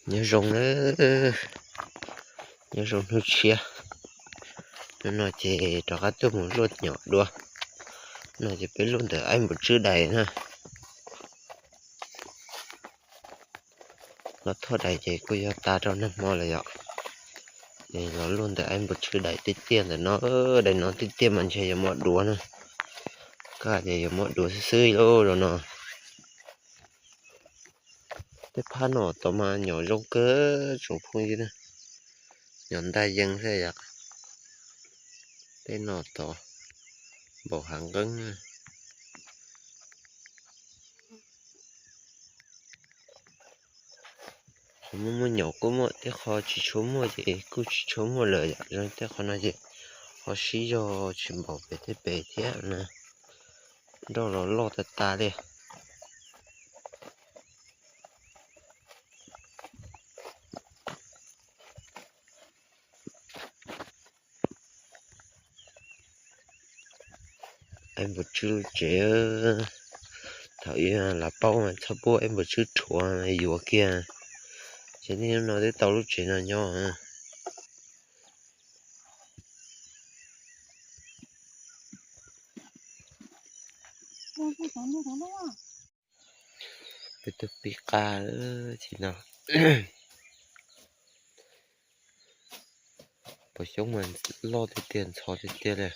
Nyob zoo na, nyob zoo hnub tshiab. Hnub no ces rov qab tuaj mus luaj nyom dua. No ces peb luaj ntawm aib npus tswb dais na. Los thoj dais ces kuj yog tas rau nag hmo lawm yom. Ces los luaj ntawm aib npus tswb dais tiaj tiaj ntawm no, dais no tiaj tiaj mas ntshe yuav muab duav na. Koj hais tias yuav muab duav xwb xwb lauj los no. Tej phab no tod mas nyom zoo kawg tsoom phooj ywg na. Nyom ntaj yees xwb yom. Tej no tod npaum hav nqeeb. Qhov muaj muaj nyom kuj muaj, tej qhov tsis tshua muaj ces kuj tsis tshua muaj lawm yom. Zoo tej qhov no ces ho sib zog tsis npaum pem tej pem thiab na. Nroj los loj tas tas li. Aib npus tswb lub tsev, thaum ub lam paub mas txhob pub aib npus tswb rhuav yuav kiag. Ces niaj hnub no twb tau lub tsev no nyob. Peb tuaj pib qab tsis no. Pos xyoob mas loj tiag tiag ntxhov tiag tiag li.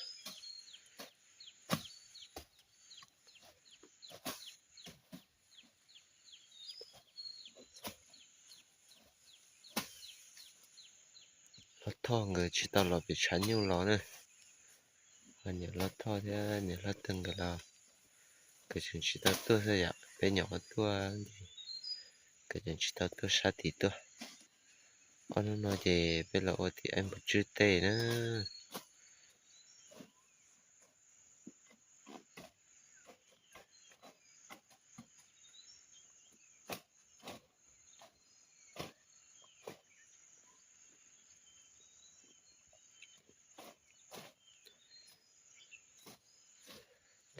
Hlob Thoj nkawd tsis tau los pem tshav nyuj los na. Ho niam Hlob Thoj thiab niam Hlob Teeg nkawd los nkawd tseem tsis tau tuaj xwb yom, peb nyuam qhuav tuaj, nkawd tseem tsis tau tuaj sab tid tuaj. Ob hnub no ces peb los ua tim aib npus tswb tej na.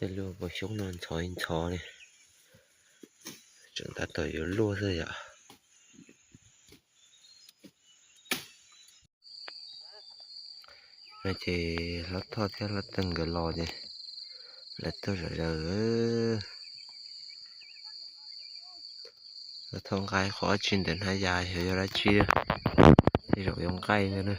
Tej lub pos xyoob no ntxhov ntxhov li, tseem tab tom yuav luaj xwb yom. No ces Hlob Thoj thiab Hlob Teeg nkawd los ces lawv tuaj zom zaws. Hlob Thoj nqa qhov dab tsi ntawm hnab yas, xyov yog dab tsi, tej zaum yuav nqaij ntag na.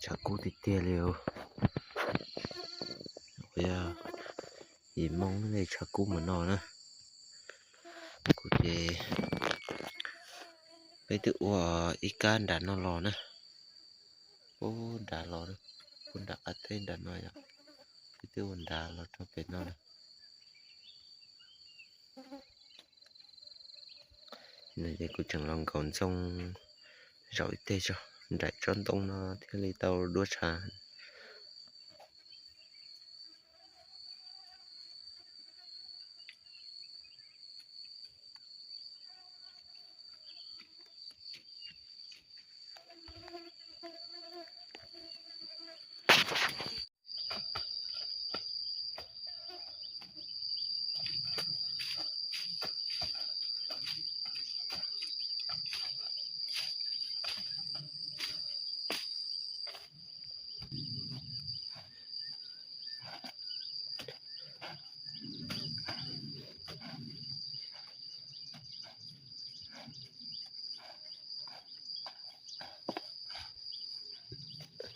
Tshav kub tiag tiag li os. Yog yim moo li tshav kub mus no na. Kuv ces peb twb ua ib kab nram no los na. Ub nram los, ub nram qab teb nram no yom. Peb twb ua nram los rau pem no na. No ces kuv tseem los nkaum ntxoo zaum ib teg tso, nraim tsob ntoo no thiaj li tau duab tshav.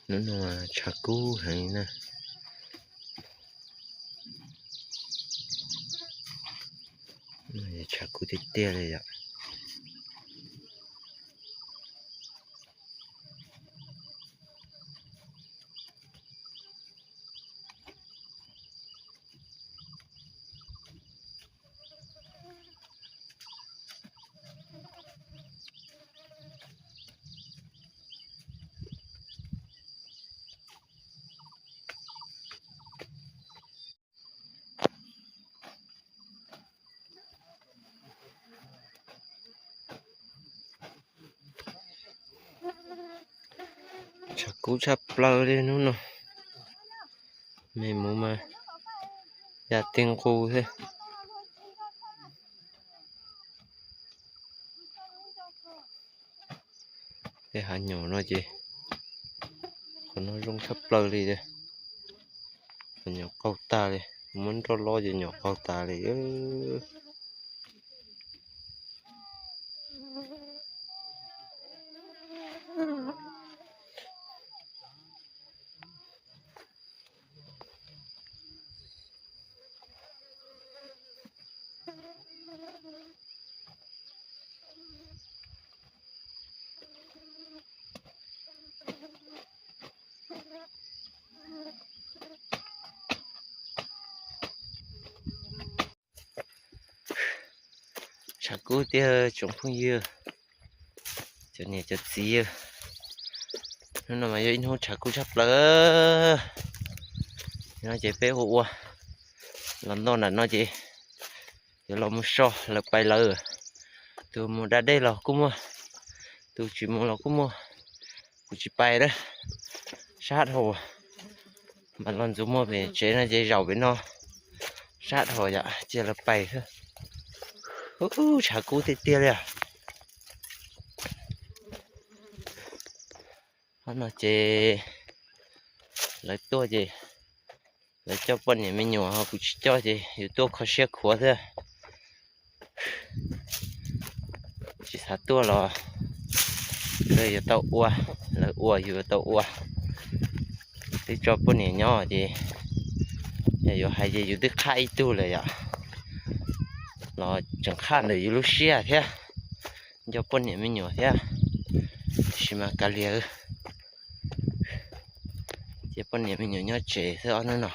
Hnub no tshav kub heev na. Tshav kub tiag tiag li yom. Tshav kub tshaj plaws li hnub no, me mus mas ya ti nqus thiab. Tej hav nyom no ces qhov no zoo tshaj plaws li, nyom qaug tag li, muab nroj lob ces nyom qaug tas li. Tshav kub tiag tsoom phooj ywg, cov niam cov txiv, hnub no mas yog ib hnub tshav kub tshaj plaws. No ces peb ua ua los ntoj nram no ces yuav los mus so lawv pais lawm. Tus mus da dej los kuj muaj, tus tsis mus los kuj muaj. Kuv tsis pais na, sab dhau. Mas los ntxuav muag pem tsev no ces zaum pem no, sab dhau yom, cia lawv pais xwb. Ub, tshav kub tiag tiag li os. Qhov no ces lawv tuaj ces lawv coj poj niam me nyuam, ho kuv tsis coj ces yus tuaj kho siab khuav xwb. Tsis xav tuaj los yus yuav tau ua, lawv ua yus yuav tau ua. Twb tso poj niam nyob ces yog yuav hais ces yus twb qhaj ib tug lawm yom, los tseem qhaj ntawm yus lub siab thiab, nco poj niam me nyuam thiab. Tiam sis mas kav liam, cia poj niam me nyuam nyob tsev xwb ob hnub no.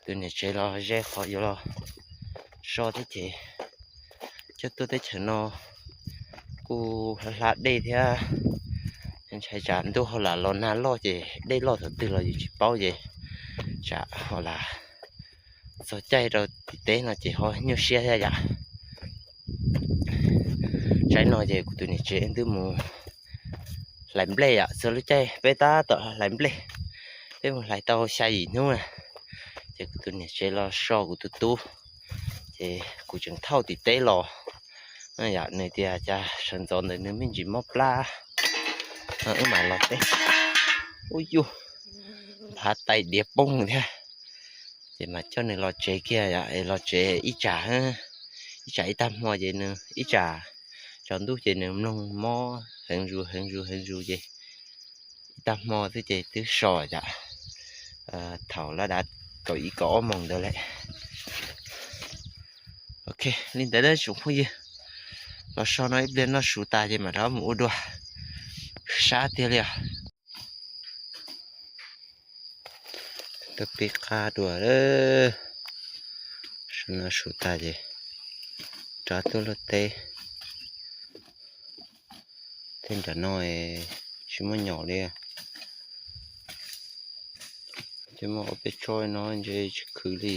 Tus niam tsev los ze qhov yuav los so thiab ces coj tuaj teb chaws no kuj hla hla dej thiab, ntshai tsam ntuj hauj lam los nag loj ces dej loj thaum twg los yus tsis paub ces tsam hauj lam txog caij rau tim teb no ces ho nyuaj siab thiab yom. Tsaib no ces kuv tus niam tsev twb mus hlais nplej yom, txog lub caij peb tab tom hlais nplej, peb mus hlais tau xya yim hnub na, ces kuv tus niam tsev los so kuv tus tub, ces kuv tseem thauj tim teb los. Yom, nws tias cas sawv ntxov ntawd nws me ntsis mob plab, wb mam los teb. Ub yus, nphav tais diav poob thiab. Ces mas coj nws los tsev kiag yom, es los tsev ib tsam, ib tsam ib tag hmo ces nws ib tsam tsaus ntuj ces nws mloog mob heev zus heev zus heev zus ces ib tag hmo xwb ces twb so yom. Thaum lab dav kaum ib kaum ob moos ntawd lawm. Ok, li ntawd tsoom phooj ywg, los so no ib pliag noj su tas ces mam rov mus ua dua. Sab tiag li os. Tuaj pib qab dua lawm. So no su tas ces rov tuaj luaj teb. Tej nram no tsis muaj nyom li. Ces muaj ob peb tsob no ntshe tsis khwv li.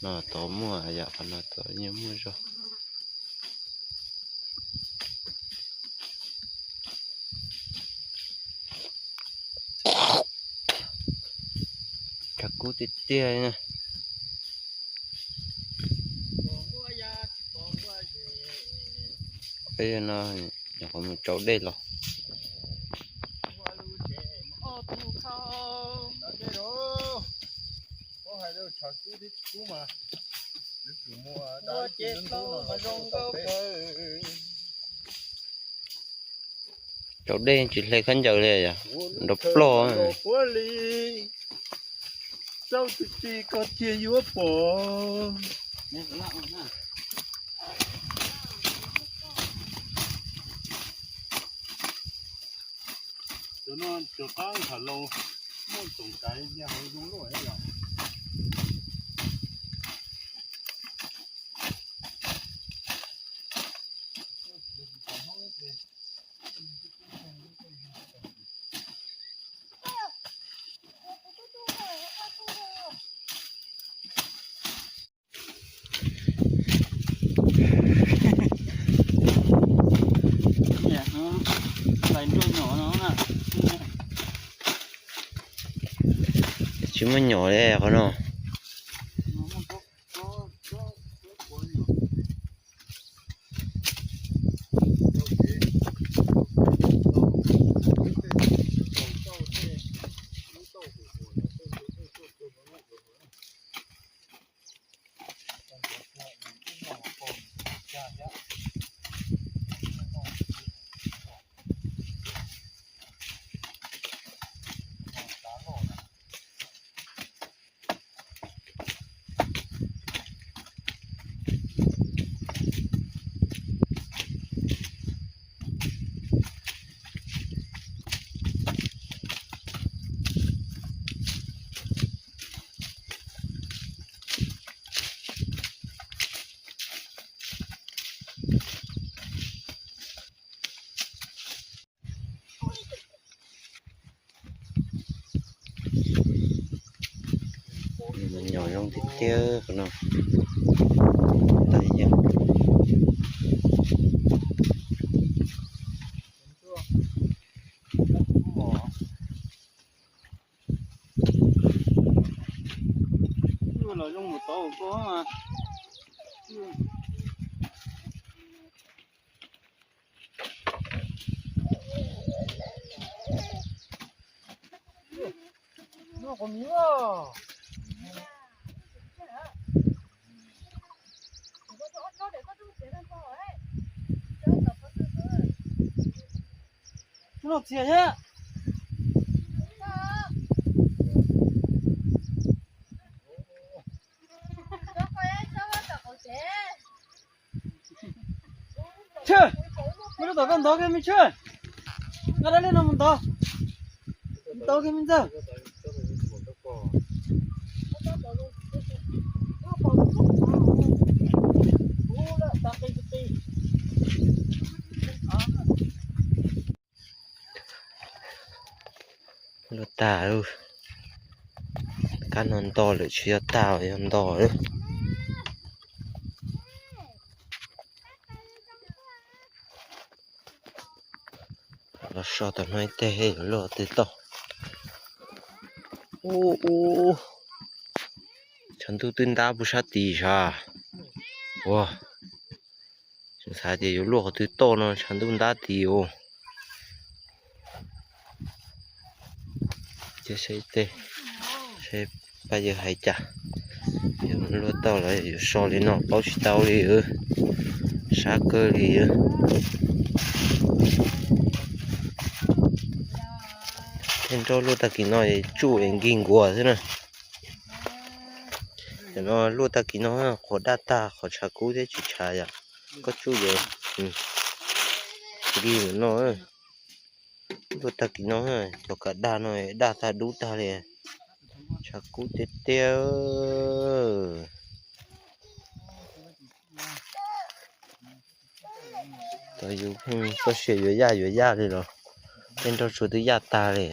No tod muaj yom, qhov no tod yeej muaj zog. Tshav kub tiag tiag li na. Peb no nyuam qhuav mus tsau dej los. Tsau dej tsis hle khaub ncaws li yom, nrov ploj. txaus tus txiv koj thiaj yuav pom. Cov no cov qab ntham laus muaj tsoom kaiv yog hauv zoo luaj yom. Tsis muaj nyom li qhov no. Nyom zoo tiag tiag qhov no. Noj txias thiab. Tshwj, me lub tom koj ntov kiag me Tshwj. Nqa dab liab no mus ntov. Ntov kiag me ntxawg. Luaj tag, kab no nto lawm tsis yog tag yog nto lawm. Los so tom no ib teg yuav luaj twg tau. Ub ub, tshav ntuj twb ntab puag sab tid sav. Ua, xav tias yuav luaj qhov twg tau no tshav ntuj ntab tid os. Cia saib teg, saib pab yawg hais cas. Yog luaj tau los yuav so li no paub tsis tau li. Sab kawg li. Tej nroj luaj tag kis no tsuj es nkig nkuas xwb na. Cov no luaj tag kis no qhuav daj tag qhov tshav kub thiab tsis tshav yom. Koj tsuj es nkig no. Luaj tag kis no, cov kav daj no daj tag dub tag li. Tshav kub tiag tiag. Tau yus pheej txoj sia yuav yaj yuav yaj li los tej nroj tsuag twb yaj tag li.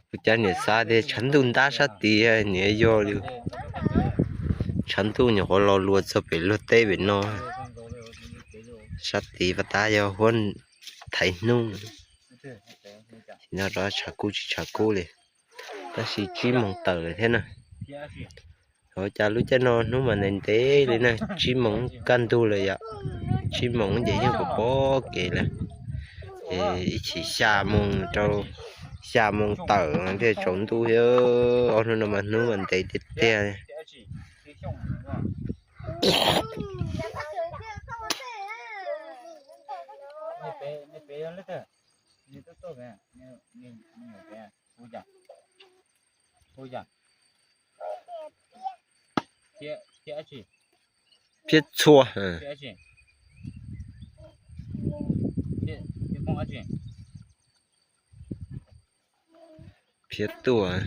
Kuv cov niam xav tias tshav ntuj ntab sab tid, niam yog li. Tshav ntuj nyuam qhuav los luas txog pem luag teb pem no. Sab tid pas tab yog huab thaiv hnub. Tsis nco rau tshav kub tsis tshav kub li, tab sis tsib moos tawm lawm thiab na. Ua cas lub caij no hnub mas ntev ntev li na, tsib moos kaj ntug lawm yom. Tsib moos ces yeej pom pom kev lawm. Ces ib chim xya moos rau Xya moo tawm thiaj tsaus ntuj thiab, ob hnub no mas hnub mas ntev tiag tiag. Phiab txhua. Phiab tuaj.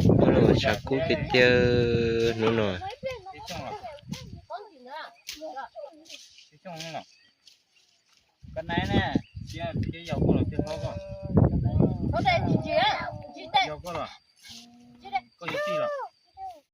Hnub no tshav kub tiag tiag hnub no. Yog koj los?